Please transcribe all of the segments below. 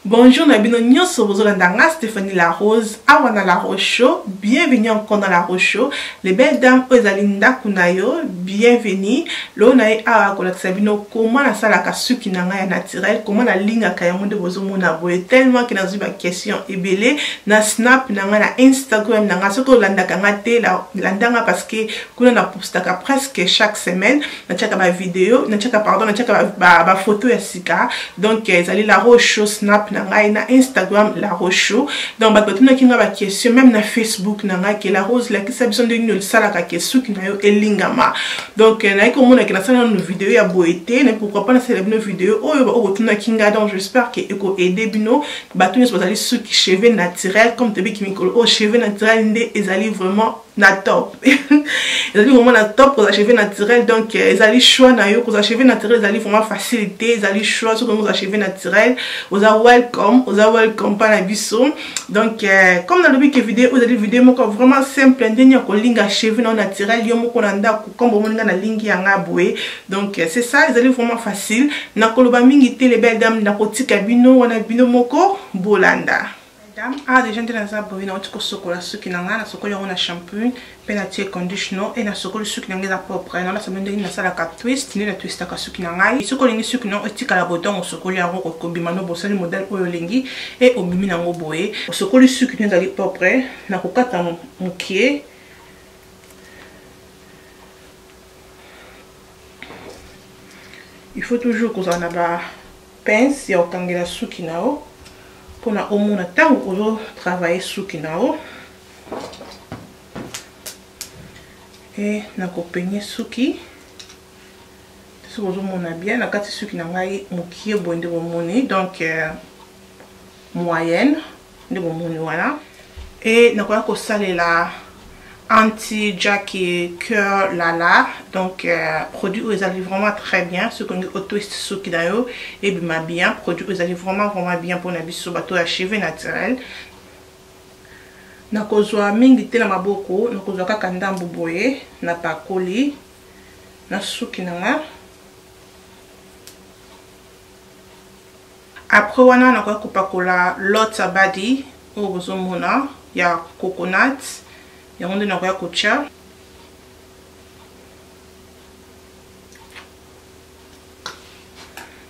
Bonjour na bino nyonso bozolanda nga Stéphanie La Rose awa na La Rose Show. Bienvenue encore dans La Rose Show. Les belles dames oyo ezali ndako na yo, bienvenue. Lelo na ye awa kolakisa bino comment nasalaka suki na ngai ya naturel, comment nalingaka yango nde bozomona boye tellement que nazwi ba question ebele na snap na ngai na Instagram na ngai. Soki olandaka nga te, landa nga parce que kuna na postaka presque chaque semaine. Natiaka ba video, natiaka pardon, natiaka ba photo ya sika. Donc ezali La Rose Show snap na ngai na Instagram La Rose Show. Donc bato batunaki nga ba question même na Facebook na ngai ke La Rose lakisa biso ndenge nini osalaka ke suki na yo elingama. Donc naye komona ke nasala nanu video ya boye te, mais pourquoi pas nasala bino video oyo ba oyo botunaki nga. Donc j'espère ke eko aider bino bato nyonso bazali suki cheveux naturel comme tobiki mikolo oyo cheveux naturel nde ezali vraiment na top. Ezali vraiment na top kozala cheveux naturel. Donc ezali choix na yo kozala cheveux naturel, ezali vraiment facilité, ezali choix. Soki ozala cheveux naturel, oza welcome, oza welcome pa na biso. Donc comme nalobi ke video ezali video moko vraiment simple ndenge ya kolinga cheveux na naturel yo moko na ndako, comme bomoni nga nalingi yanga boye. Donc c'est ça, ezali vraiment facile. Nakoloba mingi te les belles dames, nakotika bino wana bino moko bolanda. Dame, ah déjà nde naza boye, nauti kosokola suki na ngai, nasokoli yango na shampoo mpe natie conditioner e nasokoli suki na ngai eza propre. Nalasa bino ndenge nasalaka twist, nde natwistaka suki na ngai. Soki olingi suki na yo etikala boye ntango osokoli yango, okobima no bosali modèle oyo olingi e obimi nango boye. Osokoli suki na ezali propre, nakokata mokie. Il faut toujours kozala na ba pince ya kokangela suki na yo mpona omona ntango ozo travailler suki na yo. E nakopenye suki soki ozomona bien na kati suki na ngai mokie boye nde bomoni, donc moyenne nde bomoni wana. E nakoya kosalela anti Jackie Cœur Lala, donc produit oyo ezali vraiment très bien. Soki olingi otwist suki na yo ebima bien, produit oyo ezali vraiment vraiment bien mpona biso bato ya cheveux naturel. Nakozwa mingi te na maboko, nakozwa kaka ndambu boye napakoli na suki na nga. Après wana nakoki kopakola Lotta Body oyo bozomona ya coconut, yango nde nakoya kotia.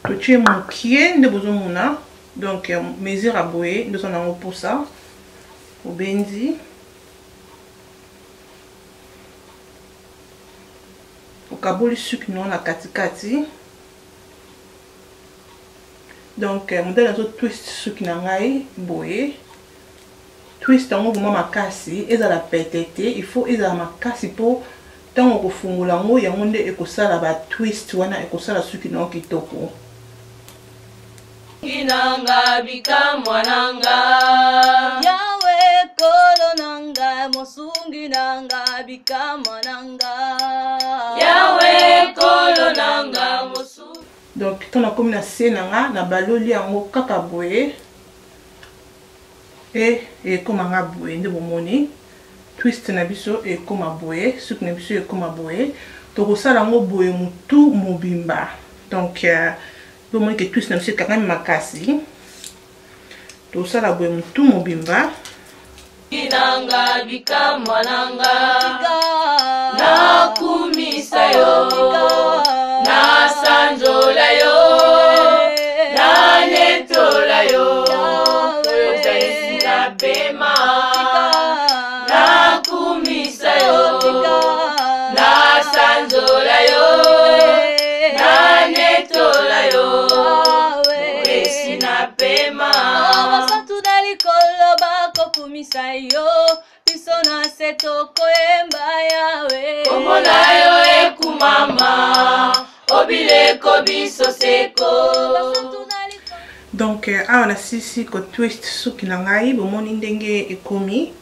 Totie mokie nde bozomona, donc mesure ya boye nde oza nango mposa obendi. Okaboli suki na yo na katikati. Donc modèle azo twist suki na ngai boye. Twist yango vraiment makasi, ezala pete te, il faut ezala makasi po ntango okofungola yango, yango nde ekosala ba twist wana, ekosala suki na yo kitoko. Nanga bikamwa nanga Yawe kolo nanga mosungi nanga bikamwa nanga Yawe kolo nanga mosungi. Donc ntango nakomi na se na nga, na baloli yango kaka boye e ekoma nga boye nde bomoni twist na biso ekoma boye, suki na biso ekoma boye. Tokosala yango boye motu mobimba. Donc bomoni ke twist na biso ekangami makasi, tosala boye motu mobimba. Nanga bikamwa nanga nakumisa yo nasanzola yo nanetola yo ozalisi na pema nakumisa yo nasanzola yo nanetola yo ozalisi na pema. Basantu na likolo bakokumisa yo, biso na se tokoyemba Yawe. Kombo na yo ekumama, obileko biso seko. Donc awa nasisi ko twist suki na ngai, bomoni ndenge ekomi.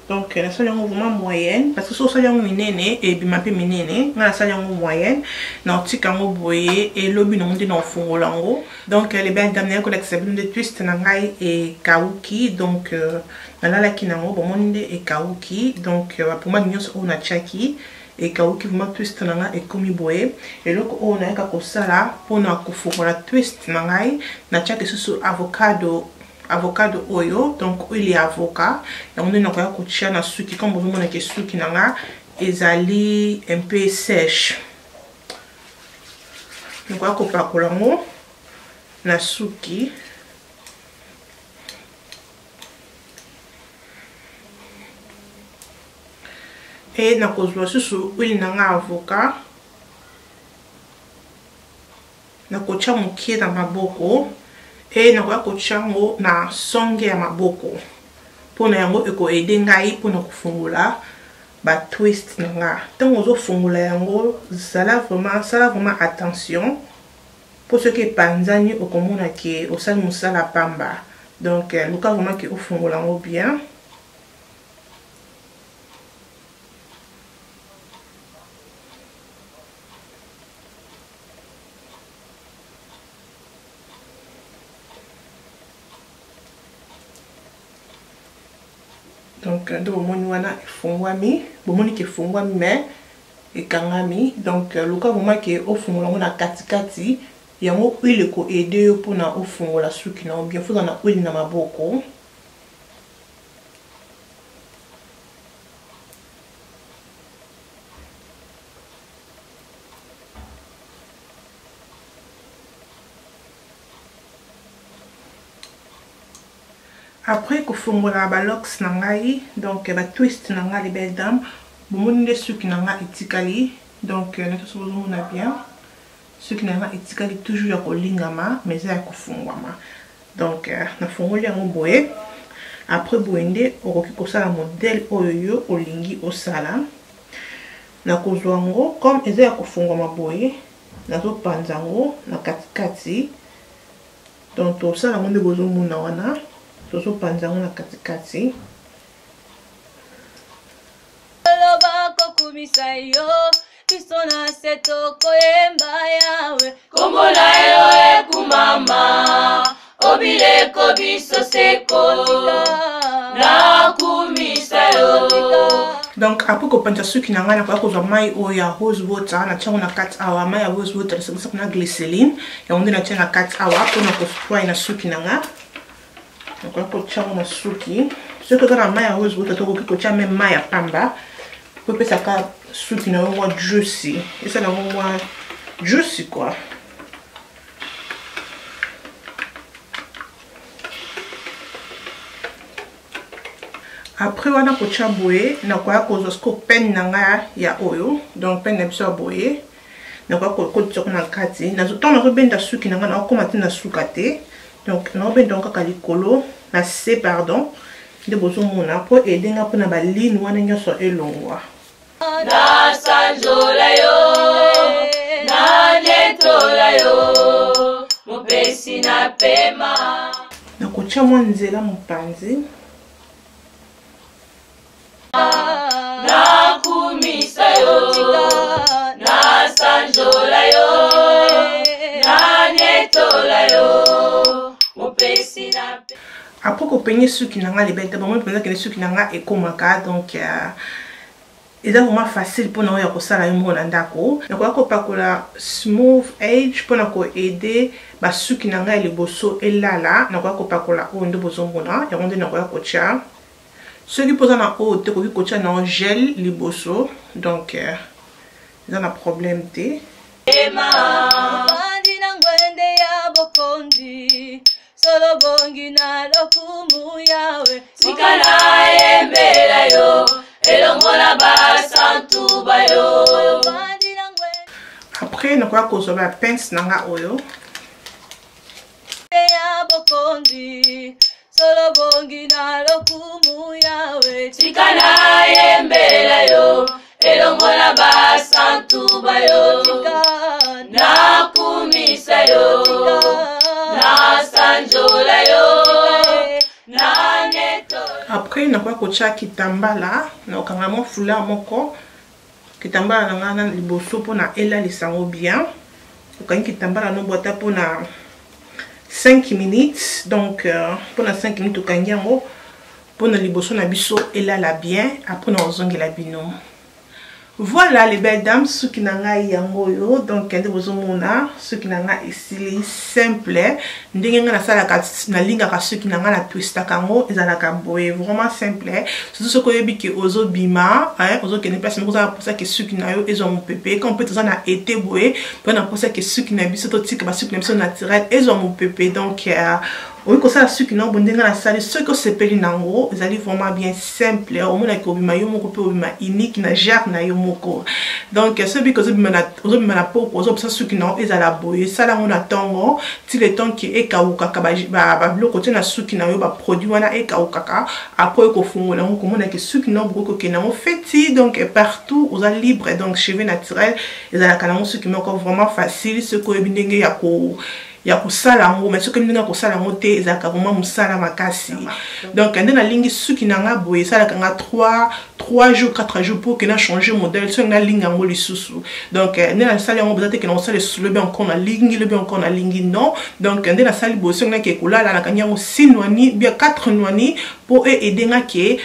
Donc nasali yango vraiment moyenne, parce que soki osali yango minene ebima mpe minene. Ngai nasali yango moyenne, naotika yango boye elobi nango nde naofungola yango. Donc les belles dames, naye kolakisa bino nde twist na ngai ekauki. Donc nalalaki nango, bomoni nde ekauki. Donc ba pomade nyonso oyo natiaki ekauki, vraiment twist na ngai ekomi boye. Eloko oyo nayaka kosala mpona kofungola twist na ngai, natiaki lisusu avocado. Avocado oyo, donc huile ya avocat, yango nde nakoya kotia na suki. Comme bozomona ke suki na nga ezali un peu sèche, nakoya kopakola yango na suki. E nakozwa susu huile na nga avocat, nakotia mokie na maboko e nakoya kotia yango na songe ya maboko, mpona yango ekoaider ngai mpona kofungola ba twist na nga. Ntango ozofungola yango, zala vraiment, sala vraiment attention, mpo soki epanzani, okomona ke osali mosala pamba. Donc luka vraiment ke ofungola yango bien. Donc nde bomoni wana efungwami, bomoni ke efungwami mais ekangami. Donc luka vraiment ke ofungola yango na katikati. Yango huile ekoaider yo mpona ofungola suki na yo bien. Foza na huile na maboko. Après kofongola balocks na ngai, donc batwist na ngai, les belles dames, bomoni nde suki na ngai etikali. Donc nyonso bozomona bien, suki na ngai etikali toujours ya kolingama, mais eza ya kofungwama. Donc nafungoli yango boye. Après boye nde okoki kosala modèle oyo yo olingi osala. Nakozwa yango comme eza ya kofungwama boye, nazopanza yango na katikati. Donc tosala yango nde bozomona wana, tozopanza yango na katikati. Kokumisa yo, biso na se tokoyemba Yawe. Kombo na yo ekumama, obileko biso seko, nakumisa yo. Donc après kopanza suki na ngai, nakoya kozwa mai oyo ya rose water, natia yango na kati awa. Mai ya rose water nasangisaka na glycéline, yango nde natia na kati awa mpona kospray na suki na nga. Nakoya kotia yango na suki. Soki oza na mai ya rose water, tokoki kotia même mai ya pamba po epesaka suki na yo mwa juicy, esala yango mwa juicy quoi. Après wana kotia boye, nakoya kozwa siko peigne na ngai ya oyo, donc peigne na biso ya boye, nakoya kokotisa na kati. Ntango nazobenda suki na ngai, nakokóma te na suka te. Donc naobenda yango kaka likolo na se, pardon, nde bozomona, mpo aider nga mpona baline wana nyonso elongwa. Nasanzola yo, nanetola yo, mopesi na pema. Nakotia mwa nzela mopanzi. Nakumisa yo, nasanzola yo, nanetola yo, mopesi na. Après kopeigner suki na nga, libete, bomoi mpenza kende suki na nga ekomaka. Donc eza vraiment facile mpona oyo ya kosala yo moko na ndako. Nakoya kopakola Smooth Age mpona koaider basuki na ngai ya liboso elala. Nakoya kopakola oyo nde bozomona, yango nde nakoya kotia. Soki mpoza na oyo te, koki kotia na gel liboso, donc eza na problème te. Bandi na ngwende ya bokonzi, solo bongi na lokumu Yawe. Tika nayembela yo elongo na basantu bayo. Bandi na ngwende Après nakoya kozwa bapince na nga oyo. Ya bokonzi, solo bongi na lokumu Yawe. Tika nayembela yo elongo na basantu bayo, nakumisa yo, nasanjola yo, nanetola. Après nakoya kotia kitambala, nakokanga mwa foulard moko, kitambala na ngai na liboso mpona elalisa yango bien. Okangi kitambala no bwata mpona 5 minutes. Donc mpona 5 minutes okangi yango mpona liboso na biso elala bien. Après na ozongela bino. Voilà les belles dames, suki na ngai yango oyo. Donc nde bozomona suki na ngai esili simple. Ndenge ngai nasalaka, nalingaka suki na ngai na twistaka yango, ezalaka boye, vraiment simple. Surtout soki oyebi ke ozobima, ozokende place moko, oza na mposa ke suki na yo ezwa mopepe. Comme mpe toza na été boye, mpe na mposa ke suki na biso, totika basuki na biso naturel ezwa mopepe. Donc okoki kosala suki na yo bo ndenge nasali. Soki osepeli nango, ezali vraiment bien simple. Omonaki obima yo moko mpe obima unique na genre na yo moko. Donc soki biki ozobima na poko, ozopesa suki na yo ezala boye, esala yango na ntongo ti le temps ke ekawukaka, babiloko tie na suki na yo, baproduit wana ekawukaka. Après okofungola yango, komonaki suki na yo bokoki kokende yango feti. Donc partout oza libre. Donc cheveux naturel ezalaka nango suki moko vraiment facile soki oyebi ndenge ya kosala yango. Mais soki ndenge ya kosala yango te, ezalaka vraiment mosala makasi. Donc nde nalingi suki na nga boye, esalaka nga 3 jours, 4 jours pour ke na changer modèle soki nalingi yango lisusu. Donc nde nasali yango, boza te ke na kosala lisusu lobi encore nalingi, lobi encore nalingi, non. Donc nde nasali boye, soki nake kolala, nakangi yango 6 nwani bien 4 nwani mpo eaider nga ke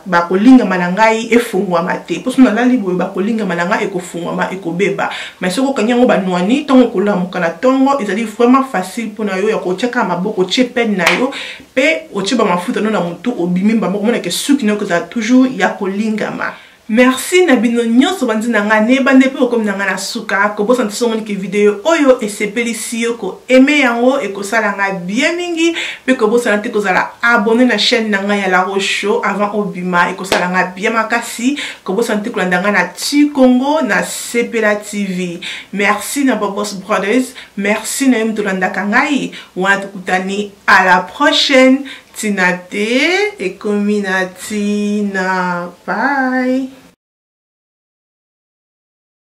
bakolingama na ngai efungwama te. Mpo so nalali boye, bakolingama na ngai ekofungwama, ekobeba. Mais soki okangi yango banwani, ntongo okolamuka na ntongo, ezali vraiment facile mpona yo ya kotia kaka maboko, otie peigne na yo mpe otie bamafuta no na motu, obimi mbamba, okomonake suki na yo kozala toujours ya kolingama. Merci na bino nyonso bandi na ngai nayebande mpe okomi na ngai na suka. Kobosana te, somoniki video oyo esepelisi yo, koaimer yango, ekosala ngai bien mingi. Mpe kobosana te kozala abonné na chaîne na ngai ya La Rose Show avant obima, ekosala ngai bien makasi. Kobosana te kolanda ngai na Tu Congo na Sepela TV. Merci na Bobos Brothers, merci na yo moto olandaka ngai wana. Tokutani à la prochaine. Ntina te ekomi na ntina. Bye.